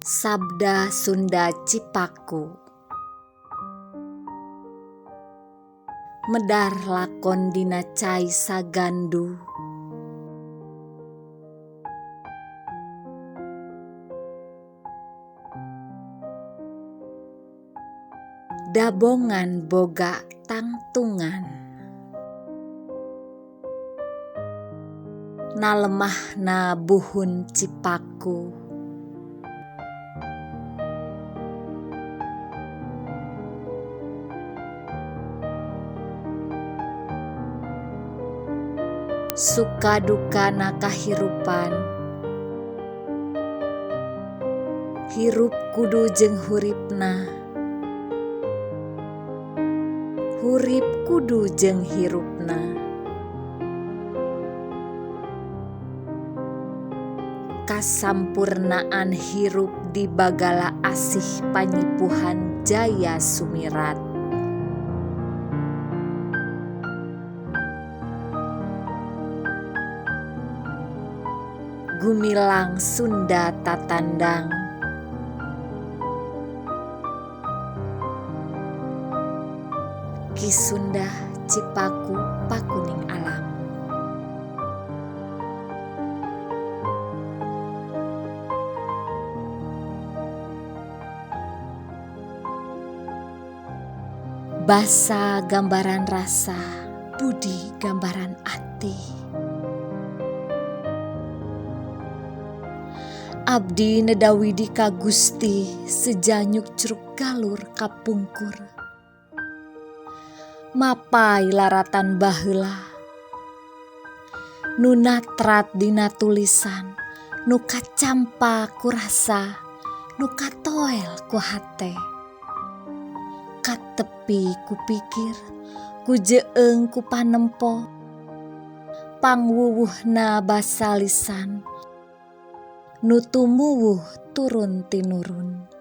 Sabda Sunda Cipaku. Medar lakon dina cai sagandu. Dabongan boga tangtungan. Nalemahna buhun Cipaku. Suka dukana kahirupan. Hirup kudu jeung huripna. Hurip kudu jeung hirupna. Kasampurnaan hirup di bagala asih panyipuhan jaya sumirat. Gumilang Sunda tatandang. Ki Sunda Cipaku pakuning alam. Basa gambaran rasa, budi gambaran ati. Abdi nedawidi ka Gusti sejanyuk curug galur kapungkur. Mapai laratan baheula. Nu natrat dina tulisan, nu kacampa ku rasa, nu katoel ku hate. Katepi ku pikir, ku jeeng ku panempo. Pangwuwuhna basa lisan, nu tumuwuh turun tinurun.